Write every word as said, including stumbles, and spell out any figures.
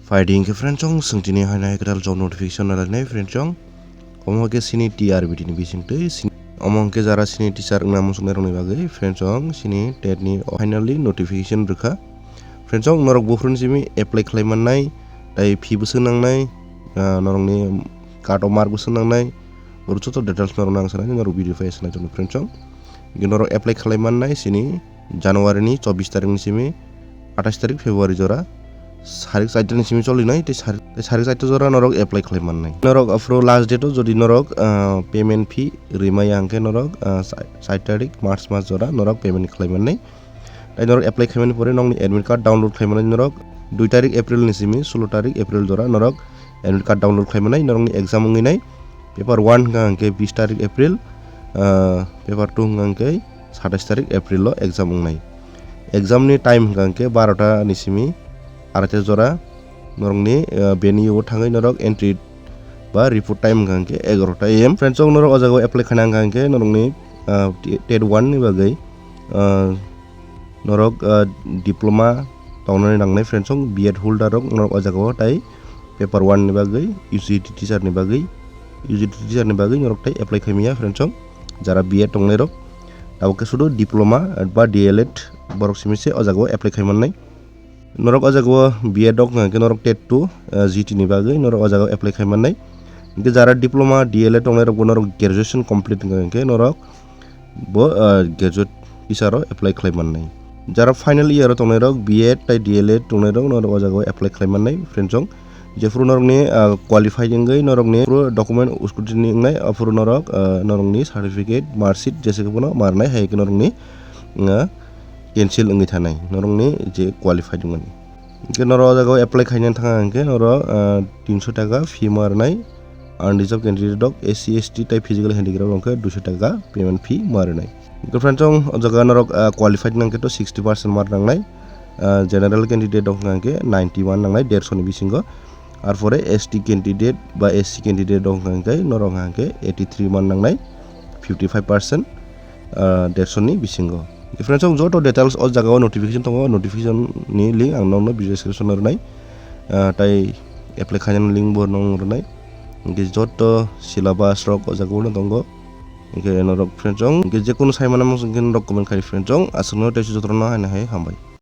Phaidi hwnkhe friends chong, chwng tini haino hai kwtal job notification nalainai friends chong. Omo khe chini T R B T ni bisingtwi, chini, omo hwnkhe jara chini teacher wngna muchungnai rokni bagwi friends chong, chini tet ni finally notification rwkha. Friends chong, norok buphuruni simi apply khlai mannai, tai fee bwswk nangnai, ah, norokni cut off mark bwswk nangnai, borok joto details norok nang sanai norok video pai sanai tongo friends chong. Norok apply khlai mannai chini January ni chobbish tarik ni simi athais tarik February jora sarik chaita ni simi cholinai tei sarik, tei sarik chaita jora norok apply khlai mannai. Norok aphuru last date o jodi norok, ah, payment fee rimaya hwnkhe norok, ah, sai-, sait tarik March mas jora norok payment khlai mannai. Tei norok apply khlaimani pore nokni admit card download khlaimani norok dui tarik April ni simi solo tarik April jora norok admit card download khlaimanai norokni exam wngwi nai. Paper one hwnkha hwnkhe bis tarik April, ah, paper two hwnkha hwnkhe satais tarik April o exam wngnai. Exam ni time hwnkha hwnkhe barota ni simi araita jora norokni, ah, venue o thangwi norok entry ba report time hwnkha hwnkhe egarota A M. Friends, chong norok o jaga o apply khaina hwnkha hwnkhe norokni, ah, tet one ni bagwi, ah, norok, ah, diploma tongnani nangnai friends chong B Ed holder rok norok o jaga o tai paper one ni bagwi U G T teacher ni bagwi, U G T teacher ni bagwi norok tai apply khaimaya friends chong jara B Ed tongnai rok tabuk khe sudu diploma ba D L Ed borok simi se o jaga o apply khaimannai. Norok o jaga o B Ed rok hwnkha hwnkhe norok tet two, ah, G T ni bagwi norok o jaga o apply khaimannai. Hwnkhe jara diploma D L Ed tongnai rok bo norok graduation complete hwnkha hwnkhe norok bo, ah, graduate teacher o apply khlai mannai. Jara final year o tongnai rok B Ed tai D L Ed tongnai rok norok o jaga o apply khlai mannai friends chong. Jephuru norokni, ah, qualified wngwi norokni phuru document scrutiny wngnai, aphuru norok, ah, norokni certificate, mark sheet jesa khe bono ma rwnai, hai khe norokni, ah, cancel wngwi thanai norokni je qualified wngmani. Hwnkhe norok o jaga o apply khaina thangkha hwnkhe norok, ah, tinso taka fee ma rwnai. Unreserved candidate rok S C, S T tai physical handicraft rok hwnkhe duiso taka payment fee ma rwnai. Hwnkhe friends chong o jaga norok, ah, qualified nangkhe to sixty percent mark nangnai. Ah, general candidate rok hwnkha hwnkhe ninety one nangnai derso ni bisingo. Arpore S T candidate ba S C candidate rok hwnkha hwnkhe norok hwnkha hwnkhe eighty three mark nangnai, fifty five percent, ah, derso ni bisingo. Friends, ang joto details o jaga o notification tongo, notification ni link ang nokno video description o rwnai. Ah, tai apply khainani link bo nokno rwnai. Hwnkhe joto syllabus rok o jaga o no tongo. Hwnkhe norok friends chong, hwnkhe jekunu sai mano mung hwnkhe norok comment khai friends chong, aswkno tei jotono haino hai hambai.